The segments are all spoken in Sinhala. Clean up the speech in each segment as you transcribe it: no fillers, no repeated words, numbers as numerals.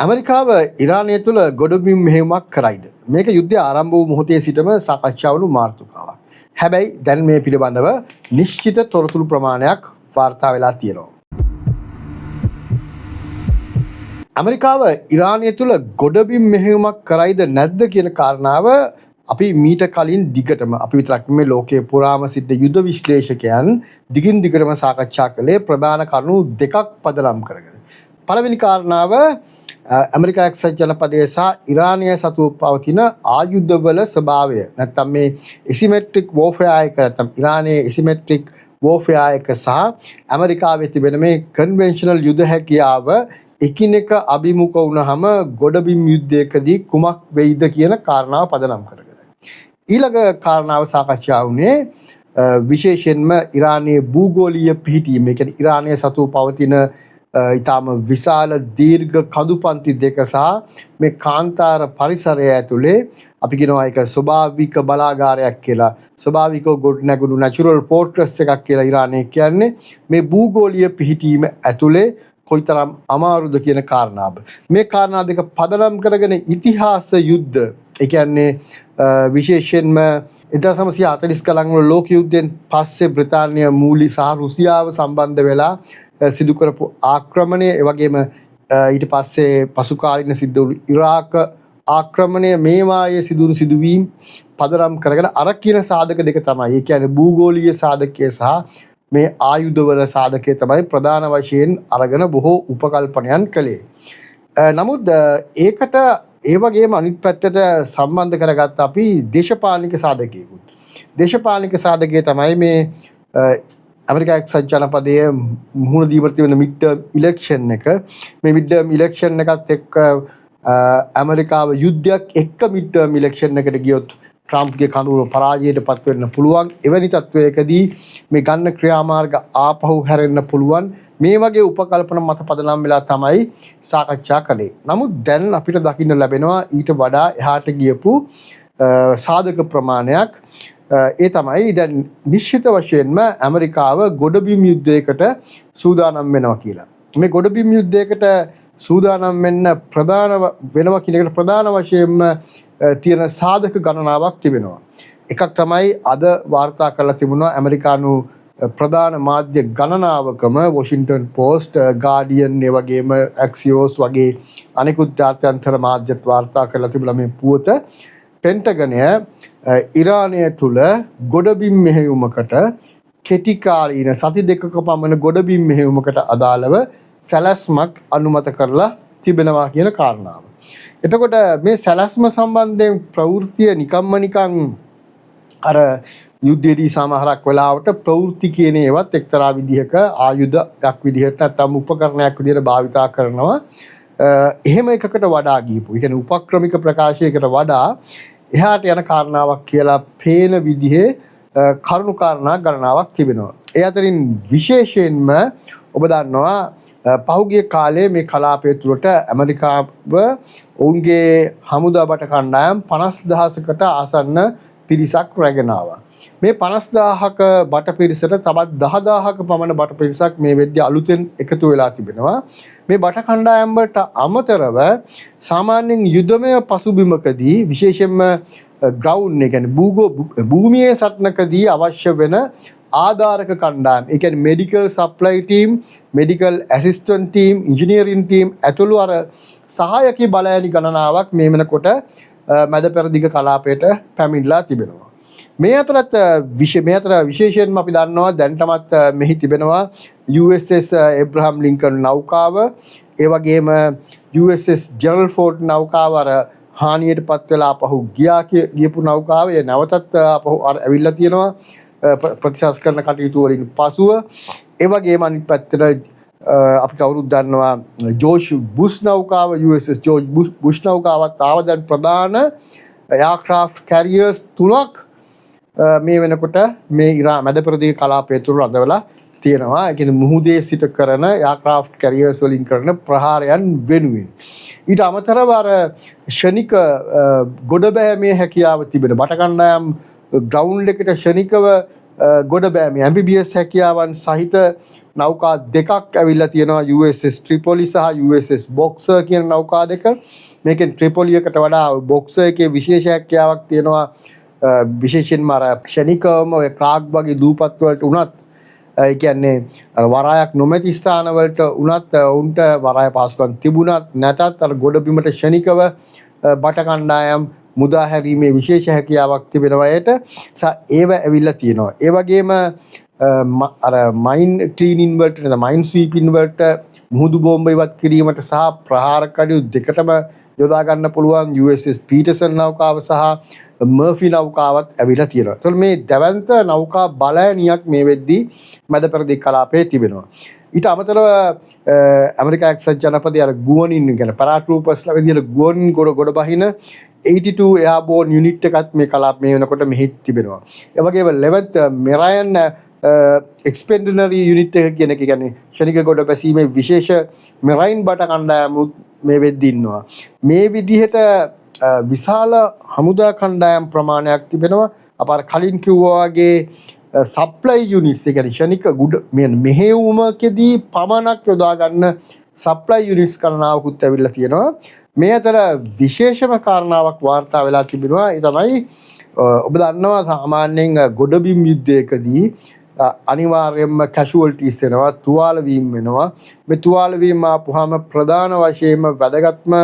ඇමරිකාව ඉරානය තුළ ගොඩබිම් මෙහෙයුමක් කරයිද? මේක යුද්ධය ආරම්භ වූ මොහොතේ සිටම සාකච්ඡා වුණු මාතෘකාවක්. හැබැයි දැන් මේ පිළිබඳව නිශ්චිත තොරතුරු ප්‍රමාණයක් වාර්තා වෙලා තියෙනවා. ඇමරිකාව ඉරානය තුළ ගොඩබිම් මෙහෙයුමක් කරයිද නැද්ද කියන කාරණාව අපි මීට කලින් දිගටම, අපි විතරක් නෙමෙයි, ලෝකයේ පුරාම සිටින යුද විශ්ලේෂකයන් දිගින් දිගටම සාකච්ඡා කළේ ප්‍රධාන කරුණු දෙකක් පදනම් කරගෙන. පළවෙනි කාරණාව ඇමරිකා එක්සත් ජනපදය සහ ඉරානය සතුව පවතින ආයුධවල ස්වභාවය. නැත්තම් මේ එසිමෙට්‍රික් වෝෆෙයාර් එක, නැත්තම් ඉරානයේ එසිමෙට්‍රික් වෝෆෙයාර් එක සහ ඇමරිකාවේ තිබෙන මේ කන්වෙන්ෂනල් යුද හැකියාව එකිනෙක අභිමුඛ වුණහම ගොඩබිම් යුද්ධයකදී කුමක් වෙයිද කියන කාරණාව පදනම් කරගෙන. ඊළඟ කාරණාව සාකච්ඡා වුණේ විශේෂයෙන්ම ඉරානයේ භූගෝලීය පිහිටීම. ඒ කියන්නේ ඉරානය සතුව පවතින ඉතාම විශාල දීර්ඝ කඳු පන්ති දෙක සහ මේ කාන්තාර පරිසරය ඇතුලේ අපි කියනවා ඒක ස්වභාවික බලාගාරයක් කියලා. ස්වභාවිකව ගොඩනැගුණු නැචරල් ෆෝට්‍රස් එකක් කියලා ඉරානය කියන්නේ. මේ භූගෝලීය පිහිටීම ඇතුලේ කොයිතරම් අමාරුද කියන කාරණාව. මේ කාරණා දෙක පදනම් කරගෙන ඉතිහාස යුද්ධ, ඒ කියන්නේ විශේෂයෙන්ම 1940 ගණන් වල ලෝක යුද්ධයෙන් පස්සේ බ්‍රිතාන්‍ය මූලි සහ රුසියාව සම්බන්ධ වෙලා සිදු කරපු ආක්‍රමණය, ඒ වගේම ඊට පස්සේ පසු කාලීන සිද්ධ වුණු ඉරාක ආක්‍රමණය, මේවායේ සිදුවුණු සිදුවීම් පදනම් කරගෙන අර කියන සාධක දෙක තමයි. ඒ කියන්නේ භූගෝලීය සාධකය සහ මේ ආයුධවල සාධකය තමයි ප්‍රධාන වශයෙන් අරගෙන බොහෝ උපකල්පනයන් කළේ. නමුත් ඒකට ඒ වගේම අනිත් පැත්තට සම්බන්ධ කරගත්ත අපි දේශපාලනික සාධකයකුත්. දේශපාලනික සාධකය තමයි මේ ඇමරිකා එක්සත් ජනපදයේ මුහුණ දීමට තිබෙන මිඩ් ටර්ම් ඉලෙක්ෂන් එක. මේ මිඩ් ටර්ම් ඉලෙක්ෂන් එකත් එක්ක ඇමරිකාව යුද්ධයක් එක්ක මිඩ් ටර්ම් ඉලෙක්ෂන් එකට ගියොත් ට්‍රම්ප්ගේ කඳවුර පරාජයට පත් වෙන්න පුළුවන්. එවැනි තත්ත්වයකදී මේ ගන්න ක්‍රියාමාර්ග ආපහු හැරෙන්න පුළුවන්. මේ වගේ උපකල්පන මත පදනම් වෙලා තමයි සාකච්ඡා කළේ. නමුත් දැන් අපිට දකින්න ලැබෙනවා ඊට වඩා එහාට ගියපු සාධක ප්‍රමාණයක්. ඒ තමයි දැන් නිශ්චිත වශයෙන්ම ඇමරිකාව ගොඩබිම් යුද්ධයකට සූදානම් වෙනවා කියලා. මේ ගොඩබිම් යුද්ධයකට සූදානම් වෙන්න ප්‍රධාන වෙනවා කියන එකට ප්‍රධාන වශයෙන්ම තියෙන සාධක ගණනාවක් තිබෙනවා. එකක් තමයි අද වාර්තා කරලා තිබුණා ඇමරිකානු ප්‍රධාන මාධ්‍ය ගණනාවකම වොෂින්ටන් පෝස්ට්, ගාඩියන්, ඒ වගේම ඇක්සියෝස් වගේ අනෙකුත් ජාත්‍යන්තර මාධ්‍යත් වාර්තා කරලා තිබුණා මේ පුවත. පෙන්ටගනය ඉරානය තුල ගොඩබිම් මෙහෙයුමකට කෙටි කාලීන සති දෙකක පමණ ගොඩබිම් මෙහෙයුමකට අදාළව සැලැස්මක් අනුමත කරලා තිබෙනවා කියන කාරණාව. එතකොට මේ සැලැස්ම සම්බන්ධයෙන් ප්‍රවෘත්තිය නිකම්ම නිකං අර යුද්ධයේදී සමහරක් වෙලාවට ප්‍රවෘත්ති කියන ඒවත් එක්තරා විදිහක ආයුධයක් විදිහට නැත්නම් උපකරණයක් විදිහට භාවිතා කරනවා. එහෙම එකකට වඩා ගියපු, ඒ කියන්නේ උපක්‍රමික ප්‍රකාශයකට වඩා එහාට යන කාරණාවක් කියලා පේන විදිහේ කරුණු කාරණා ගණනාවක් තිබෙනවා. ඒ අතරින් විශේෂයෙන්ම ඔබ දන්නවා පහුගිය කාලේ මේ කලාපය තුළට ඇමරිකාව ඔවුන්ගේ හමුදා බට කණ්ඩායම් 50,000කට ආසන්න පිරිසක් රැගෙන ආවා. මේ 50,000ක බට පිරිසට තවත් 10,000ක පමණ බට පිරිසක් මේ වෙද්දී අලුතෙන් එකතු වෙලා තිබෙනවා. මේ බට කණ්ඩායම් වලට අමතරව සාමාන්‍යයෙන් යුදමය පසුබිමකදී විශේෂයෙන්ම ග්‍රවුන්ඩ්, ඒ කියන්නේ භූමියේ සටනකදී අවශ්‍ය වෙන ආධාරක කණ්ඩායම්, ඒ කියන්නේ medical supply team, medical assistant team, engineering team ඇතුළු අර සහායක බලඇණි ගණනාවක් මේ වෙනකොට මැද පෙරදිග කලාපයට පැමිණලා තිබෙනවා. මේ අතරත් මේ අතර විශේෂයෙන්ම අපි දන්නවා දැන්ටමත් මෙහි තිබෙනවා USS Abraham Lincoln නෞකාව, ඒ වගේම USS Gerald Ford නෞකාව අර හානියට පත් වෙලා ආපහු ගියපු නෞකාව, ඒ නැවතත් ආපහු අර ඇවිල්ලා තියෙනවා ප්‍රතිසංස්කරණ කටයුතු වලින් පසුව. ඒ වගේම අනිත් පැත්තට අපි කවුරුත් දන්නවා ජෝර්ජ් බුෂ් නෞකාව, USS George Bush නෞකාවත් ආව. දැන් ප්‍රධාන එයාක්‍රාෆ්ට් කැරියර්ස් තුනක් මේ වෙනකොට මේ ඉරා මැද පෙරදිග කලාපය තුළ රඳවලා තියෙනවා. ඒ කියන්නේ මුහුදේ සිට කරන එයාක්‍රාෆ්ට් කැරියර්ස් වලින් කරන ප්‍රහාරයන් වෙනුවෙන්. ඊට අමතරව අර ක්ෂණික ගොඩබෑමේ හැකියාව තිබෙන බට කණ්ඩායම් ග්‍රවුන්ඩ් එකට ක්ෂණිකව ගොඩ බෑමේ ඇම්ෆිබියස් හැකියාවන් සහිත නෞකා දෙකක් ඇවිල්ලා තියෙනවා. USS Tripoli සහ USS Boxer කියන නෞකා දෙක. මේකෙන් ට්‍රිපොලි එකට වඩා බොක්සර් එකේ විශේෂ හැකියාවක් තියෙනවා. විශේෂයෙන්ම අර ක්ෂණිකවම ඔය ක්ලාක් වගේ දූපත් වලට උනත්, ඒ කියන්නේ අර වරායක් නොමැති ස්ථාන වලට උනත්, ඔවුන්ට වරාය පහසුකම් තිබුණත් නැතත් අර ගොඩබිමට ක්ෂණිකව බට කණ්ඩායම් මුදා හැරීමේ විශේෂ හැකියාවක් තිබෙනවා ඒට. සහ ඒව ඇවිල්ලා තියෙනවා. ඒ වගේම අර මයින් ක්ලීනින් වලට නැත්නම් මයින් ස්වීපින් වලට, මුහුදු බෝම්බ ඉවත් කිරීමට සහ ප්‍රහාර කටයුතු දෙකටම යොදා ගන්න පුළුවන් USS Peterson නෞකාව සහ මර්ෆි නෞකාවත් ඇවිල්ලා තියෙනවා. ඒතකොට මේ දැවැන්ත නෞකා බලඇණියක් මේ වෙද්දී මැද පෙරදිග කලාපයේ තිබෙනවා. ඊට අමතරව ඇමරිකා එක්සත් ජනපදයේ අර ගුවනින් කියන්නේ පැරාට්‍රූපර්ස්ලා විදියට ගුවනින් ගොඩ ගොඩ බහින 82 එයාබෝන් යුනිට් එකත් මේ කලාප මේ වෙනකොට මෙහි තිබෙනවා. ඒ වගේම 11th මෙරයන් එක්ස්පෙඩිෂනරි යුනිට් එක කියන එක, කියන්නේ ක්ෂණික ගොඩ බැසීමේ විශේෂ මෙරයින් බට කණ්ඩායමුත් මේ වෙද්දි ඉන්නවා. මේ විදිහට විශාල හමුදා කණ්ඩායම් ප්‍රමාණයක් තිබෙනවා. අප අර කලින් කිව්වා වගේ සප්ලයි යුනිට්ස්, ඒ කියන්නේ ක්ෂණික ගුඩ මේ මෙහෙයුමකදී පමණක් යොදා ගන්න සප්ලයි යුනිට්ස් ගණනාවකුත් ඇවිල්ලා තියෙනවා. මේ අතර විශේෂම කාරණාවක් වාර්තා වෙලා තිබෙනවා. ඒ තමයි ඔබ දන්නවා සාමාන්‍යයෙන් ගොඩබිම් යුද්ධයකදී අනිවාර්යයෙන්ම කැෂුවල්ටිස් වෙනවා, තුවාල වීම වෙනවා. මේ තුවාල වීම ආපුවාම ප්‍රධාන වශයෙන්ම වැදගත්ම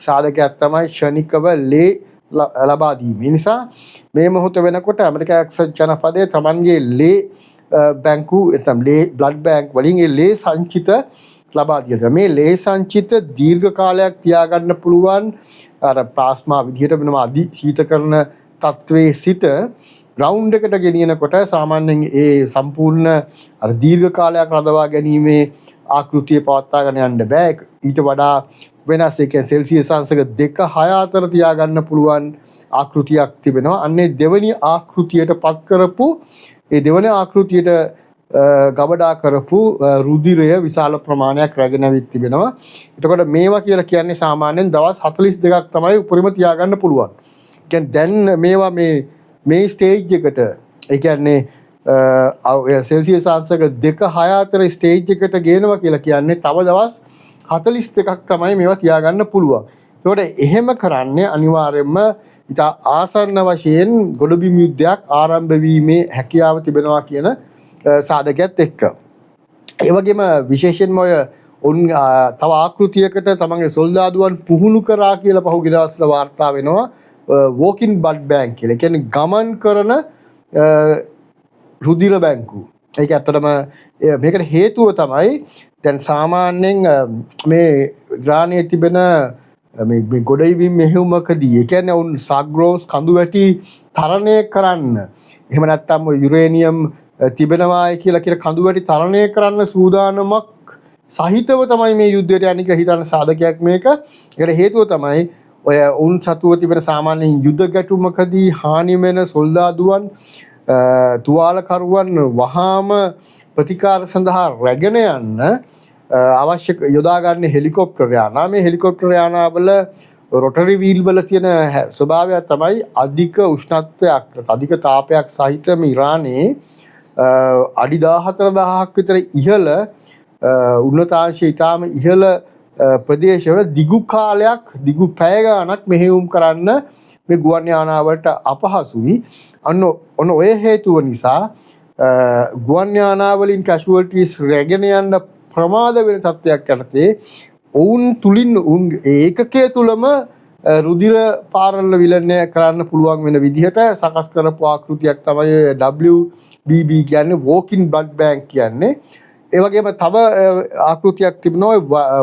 සාධකයක් තමයි ක්ෂණිකව ලේ ලබා දීම. ඒ නිසා මේ මොහොත වෙනකොට ඇමරිකා එක්සත් ජනපදයේ තමන්ගේ ලේ බැංකු නැත්නම් ලේ බ්ලඩ් බැංක් වලින් ඒ ලේ සංචිත ලබා දීලා තියෙනවා. මේ ලේ සංචිත දීර්ඝ කාලයක් තියාගන්න පුළුවන් අර ප්ලාස්මා විදිහට වෙනම අධි ශීතකරණ තත්ත්වයේ සිට ග්‍රවුන්ඩ් එකට ගෙනියනකොට සාමාන්‍යයෙන් ඒ සම්පූර්ණ අර දීර්ඝ කාලයක් රඳවා ගැනීමේ ආකෘතිය පවත්වාගෙන යන්න බෑ. ඊට වඩා වෙනස්, ඒ කියන්නේ සෙල්සියස් අංශක 2 6 අතර තියාගන්න පුළුවන් ආකෘතියක් තිබෙනවා. අන්නේ දෙවනි ආකෘතියට පත් කරපු, ඒ දෙවනි ආකෘතියට ගබඩා කරපු රුධිරය විශාල ප්‍රමාණයක් රැගෙන ඇවිත් තිබෙනවා. එතකොට මේවා කියලා කියන්නේ සාමාන්‍යයෙන් දවස් 42ක් තමයි උපරිම තියාගන්න පුළුවන්. ඒ කියන්නේ දැන් මේවා මේ මේ ස්ටේජ් එකට, ඒ කියන්නේ සෙල්සියස් අංශක 2 6 අතර ස්ටේජ් එකට ගේනවා කියලා කියන්නේ තව දවස් 42ක් තමයි මේවා තියාගන්න පුළුවන්. එතකොට එහෙම කරන්නේ අනිවාර්යයෙන්ම ඉතා ආසන්න වශයෙන් ගොඩබිම් යුද්ධයක් ආරම්භ වීමේ හැකියාව තිබෙනවා කියන සාධකයත් එක්ක. ඒ වගේම විශේෂයෙන්ම ඔය ඔවුන් තව ආකෘතියකට තමන්ගේ සොල්දාදුවන් පුහුණු කරා කියලා පහුගිය දවස්වල වාර්තා වෙනවා, වෝකින් බ්ලඩ් බැංක් කියලා. ඒ කියන්නේ ගමන් කරන රුධිර බැංකු. ඒක ඇත්තටම මේකට හේතුව තමයි දැන් සාමාන්‍යයෙන් මේ ඉරානයේ තිබෙන මේ මේ ගොඩබිම් මෙහෙයුමකදී, ඒ කියන්නේ ඔවුන් සාග්‍රෝස් කඳු වැටි තරණය කරන්න, එහෙම නැත්නම් ඔය යුරේනියම් තිබෙනවායි කියලා කියලා කඳු වැටි තරණය කරන්න සූදානමක් සහිතව තමයි මේ යුද්ධයට යන්නේ කියලා හිතන්න සාධකයක් මේක. ඒකට හේතුව තමයි ඔය ඔවුන් සතුව තිබෙන සාමාන්‍යයෙන් යුද ගැටුමකදී හානි වෙන සොල්දාදුවන්, තුවාලකරුවන් වහාම ප්‍රතිකාර සඳහා රැගෙන යන්න අවශ්‍ය යොදා ගන්න හෙලිකොප්ටර් යානා. මේ හෙලිකොප්ටර් යානාවල රොටරි වීල් වල තියෙන ස්වභාවය තමයි අධික උෂ්ණත්වයක්, අධික තාපයක් සහිත මේ ඉරානයේ අඩි 14,000ක් විතර ඉහළ උන්නතාංශය ඉතාම ඉහළ ප්‍රදේශවල දිගු කාලයක්, දිගු පැය ගාණක් මෙහෙයුම් කරන්න මේ ගුවන් යානාවලට අපහසුයි. අන්න ඔන්න ඔය හේතුව නිසා ගුවන් යානාවලින් කැෂුවල්ටිස් රැගෙන යන්න ප්‍රමාද වෙන තත්ත්වයක් යටතේ ඔවුන් තුලින් උන් ඒකකය තුලම රුධිර පාරල විලණය කරන්න පුළුවන් වෙන විදිහට සකස් කරපු ආකෘතියක් තමයි ඔය WBB කියන්නේ, Walking Blood Bank කියන්නේ. ඒ වගේම තව ආකෘතියක් තිබෙනවා ඔය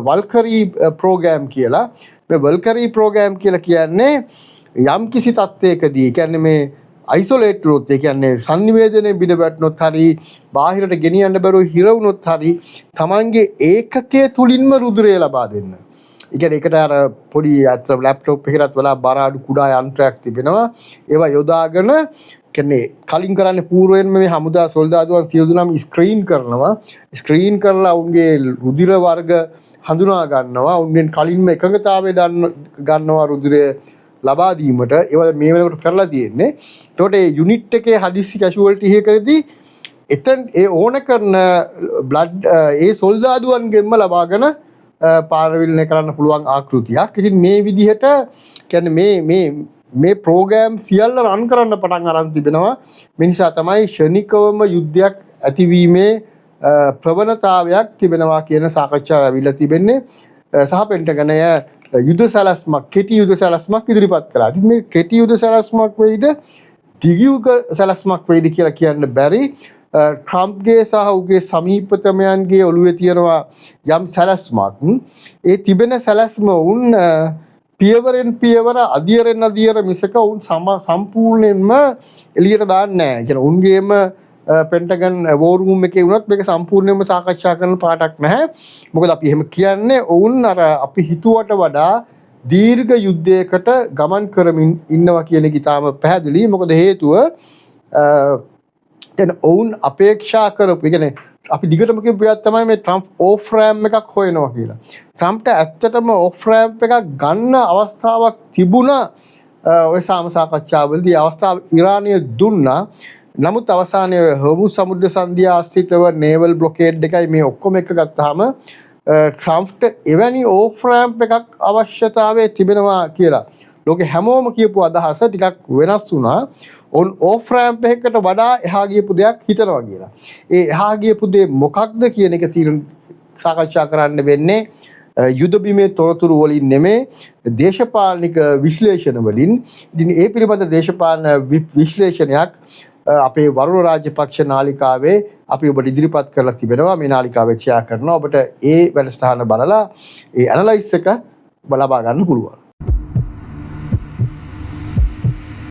වල්කරි ප්‍රෝග්‍රෑම් කියලා. මේ වල්කරි ප්‍රෝග්‍රෑම් කියලා කියන්නේ යම් කිසි තත්ත්වයකදී, ඒ කියන්නේ මේ අයිසොලේට් වුණොත්, ඒ කියන්නේ සන්නිවේදනයේ බිඳ වැටුනොත් හරි, බාහිරට ගෙනියන්න බැරුව හිර වුණොත් හරි, තමන්ගේ ඒකකය තුලින්ම රුධිරය ලබා දෙන්න. ඒ කියන්නේ ඒකට අර පොඩි අතර ලැප්ටොප් එකකටත් වඩා බර අඩු කුඩා යන්ත්‍රයක් තිබෙනවා. ඒවා යොදාගෙන, කියන්නේ කලින් කරන්නේ පූර්වයෙන්ම මේ හමුදා සොල්දාදුවන් සියලු දෙනාම ස්ක්‍රීන් කරනවා. ස්ක්‍රීන් කරලා ඔවුන්ගේ රුධිර වර්ග හඳුනා ගන්නවා. ඔවුන්ගෙන් කලින්ම එකඟතාවය දන්න ගන්නවා රුධිරය ලබා දීමට ඒවා මේ වෙනකොට කරලා තියෙන්නේ. එතකොට ඒ යුනිට් එකේ හදිස්සි කැෂුවල්ටි එකකදී එතන ඒ ඕන කරන බ්ලඩ් ඒ සොල්දාදුවන්ගෙන්ම ලබාගෙන පාරවිලනය කරන්න පුළුවන් ආකෘතියක්. ඉතින් මේ විදිහට කියන්නේ මේ මේ මේ ප්‍රෝග්‍රෑම් සියල්ල රන් කරන්න පටන් අරන් තිබෙනවා. මේ නිසා තමයි ක්ෂණිකවම යුද්ධයක් ඇතිවීමේ ප්‍රවණතාවයක් තිබෙනවා කියන සාකච්ඡාව ඇවිල්ලා තිබෙන්නේ. සහ පෙන්ටගනය යුද සැලැස්මක්, කෙටි යුද සැලැස්මක් ඉදිරිපත් කළා. ඉතින් මේ කෙටි යුද සැලැස්මක් වෙයිද, දිග සැලැස්මක් වෙයිද කියලා කියන්න බැරි. ට්‍රම්ප්ගේ සහ ඔහුගේ සමීපතමයන්ගේ ඔළුවේ තියෙනවා යම් සැලැස්මක්. ඒ තිබෙන සැලැස්ම ඔවුන් පියවරෙන් පියවර, අදියරෙන් අදියර මිසක ඔවුන් සම්පූර්ණයෙන්ම එළියට දාන්නේ නැහැ. ඒ කියන්නේ ඔවුන්ගේම පෙන්ටගන් වෝර් රූම් එකේ වුණත් මේක සම්පූර්ණයෙන්ම සාකච්ඡා කරන පාටක් නැහැ. මොකද අපි එහෙම කියන්නේ ඔවුන් අර අපි හිතුවට වඩා දීර්ඝ යුද්ධයකට ගමන් කරමින් ඉන්නවා කියන එක ඉතාම පැහැදිලි. මොකද හේතුව දැන් ඔවුන් අපේක්ෂා කරපු, ඒ කියන්නේ අපි දිගටම කියපු දෙයක් තමයි මේ ට්‍රම්ප් ඕෆ් රෑම්ප් එකක් හොයනවා කියලා. ට්‍රම්ප්ට ඇත්තටම ඕෆ් රෑම්ප් එකක් ගන්න අවස්ථාවක් තිබුණා ඔය සාම සාකච්ඡාවලදී. අවස්ථාව ඉරානය දුන්නා. නමුත් අවසානයේ හොර්මුස් සමුද්‍ර සන්ධිය ආශ්‍රිතව නේවල් බ්ලොකේඩ් එකයි මේ ඔක්කොම එක ගත්තාම ට්‍රම්ප්ට එවැනි ඕෆ් රෑම්ප් එකක් අවශ්‍යතාවය තිබෙනවා කියලා ලෝකෙ හැමෝම කියපු අදහස ටිකක් වෙනස් වුණා. ඔවුන් ඕෆ් රෑම්ප් එකකට වඩා එහා ගියපු දෙයක් හිතනවා කියලා. ඒ එහා ගියපු දේ මොකක්ද කියන එක තීරණ සාකච්ඡා කරන්න වෙන්නේ යුද බිමේ තොරතුරු වලින් නෙමේ, දේශපාලනික විශ්ලේෂණ වලින්. ඉතින් ඒ පිළිබඳ දේශපාලන විශ්ලේෂණයක් අපේ වරුණ රාජපක්ෂ නාලිකාවේ අපි ඔබට ඉදිරිපත් කරලා තිබෙනවා. මේ නාලිකාවේ ෂෙයා කරනවා. ඔබට ඒ වැඩසටහන බලලා ඒ ඇනලයිස් එක ලබා ගන්න පුළුවන්.